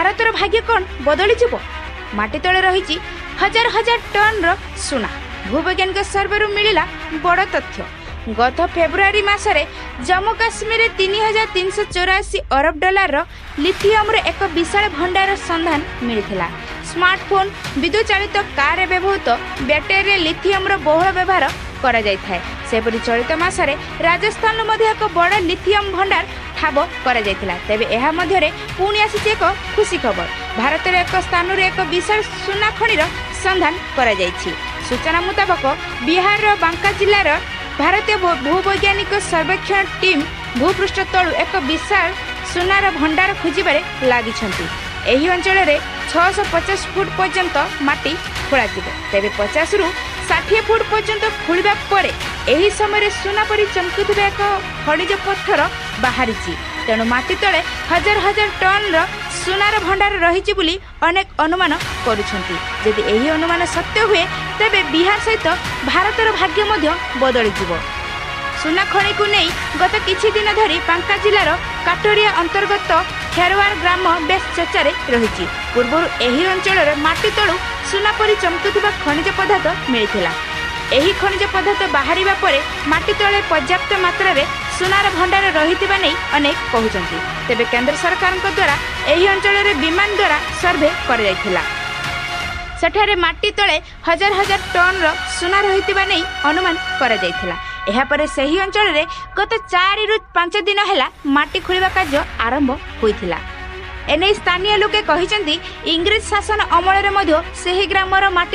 ଭାରତର ଭାଗ୍ୟ କ'ଣ ବଦଳିଯିବ? ମାଟି ତଳେ ରହିଛି ହଜାର ହଜାର ଟନ୍ର ସୁନା। ଭୂବୈଜ୍ଞାନିକ ସର୍ଭେରୁ ମିଳିଲା ବଡ଼ ତଥ୍ୟ। ଗତ ଫେବୃଆରୀ ମାସରେ ଜମ୍ମୁ କାଶ୍ମୀରରେ 3384 ଅରବ ଡଲାରର ଲିଥିୟମର ଏକ ବିଶାଳ ଭଣ୍ଡାର ସନ୍ଧାନ ମିଳିଥିଲା। ସ୍ମାର୍ଟଫୋନ୍, ବିଦ୍ୟୁତ୍ ଚାଳିତ କାରରେ ବ୍ୟବହୃତ ବ୍ୟାଟେରୀରେ ଲିଥିୟମର ବହୁଳ ବ୍ୟବହାର କରାଯାଇଥାଏ। ସେହିପରି ଚଳିତ ମାସରେ ରାଜସ୍ଥାନରୁ ମଧ୍ୟ ଏକ ବଡ଼ ଲିଥିୟମ ଭଣ୍ଡାର ଠାବ କରାଯାଇଥିଲା। ତେବେ ଏହା ମଧ୍ୟରେ ପୁଣି ଆସିଛି ଏକ ଖୁସି ଖବର। ଭାରତର ଏକ ସ୍ଥାନରୁ ଏକ ବିଶାଳ ସୁନା ଖଣିର ସନ୍ଧାନ କରାଯାଇଛି। ସୂଚନା ମୁତାବକ, ବିହାରର ବାଙ୍କା ଜିଲ୍ଲାର ଭାରତୀୟ ଭୂବୈଜ୍ଞାନିକ ସର୍ବେକ୍ଷଣ ଟିମ୍ ଭୂପୃଷ୍ଠ ତଳୁ ଏକ ବିଶାଳ ସୁନାର ଭଣ୍ଡାର ଖୋଜିବାରେ ଲାଗିଛନ୍ତି। ଏହି ଅଞ୍ଚଳରେ 650 ଫୁଟ ପର୍ଯ୍ୟନ୍ତ ମାଟି ଖୋଳାଯିବ। ତେବେ 50ରୁ 60 ଫୁଟ ପର୍ଯ୍ୟନ୍ତ ଖୋଳିବା ପରେ ଏହି ସମୟରେ ସୁନା ପରି ଚମକୁଥିବା ଏକ ଖଣିଜ ପଥର ବାହାରିଛି। ତେଣୁ ମାଟି ତଳେ ହଜାର ହଜାର ଟନ୍ର ସୁନାର ଭଣ୍ଡାର ରହିଛି ବୋଲି ଅନେକ ଅନୁମାନ କରୁଛନ୍ତି। ଯଦି ଏହି ଅନୁମାନ ସତ୍ୟ ହୁଏ, ତେବେ ବିହାର ସହିତ ଭାରତର ଭାଗ୍ୟ ମଧ୍ୟ ବଦଳିଯିବ। ସୁନା ଖଣିକୁ ନେଇ ଗତ କିଛି ଦିନ ଧରି ବାଙ୍କା ଜିଲ୍ଲାର କାଟୋରିଆ ଅନ୍ତର୍ଗତ ଖେରୱାର ଗ୍ରାମ ବେଶ୍ ଚର୍ଚ୍ଚାରେ ରହିଛି। ପୂର୍ବରୁ ଏହି ଅଞ୍ଚଳରେ ମାଟି ତଳୁ ସୁନା ପରି ଚମକୁଥିବା ଖଣିଜ ପଦାର୍ଥ ମିଳିଥିଲା। ଏହି ଖଣିଜ ପଦାର୍ଥ ବାହାରିବା ପରେ ମାଟି ତଳେ ପର୍ଯ୍ୟାପ୍ତ ମାତ୍ରାରେ ସୁନାର ଭଣ୍ଡାର ରହିଥିବା ନେଇ ଅନେକ କହୁଛନ୍ତି। ତେବେ କେନ୍ଦ୍ର ସରକାରଙ୍କ ଦ୍ୱାରା ଏହି ଅଞ୍ଚଳରେ ବିମାନ ଦ୍ୱାରା ସର୍ଭେ କରାଯାଇଥିଲା। ସେଠାରେ ମାଟି ତଳେ ହଜାର ହଜାର ଟନ୍ର ସୁନା ରହିଥିବା ନେଇ ଅନୁମାନ କରାଯାଇଥିଲା। ଏହାପରେ ସେହି ଅଞ୍ଚଳରେ ଗତ 4ରୁ 5 ଦିନ ହେଲା ମାଟି ଖୋଳିବା କାର୍ଯ୍ୟ ଆରମ୍ଭ ହୋଇଥିଲା। ଏନେଇ ସ୍ଥାନୀୟ ଲୋକେ କହିଛନ୍ତି, ଇଂରେଜ ଶାସନ ଅମଳରେ ମଧ୍ୟ ସେହି ଗ୍ରାମର ମାଟି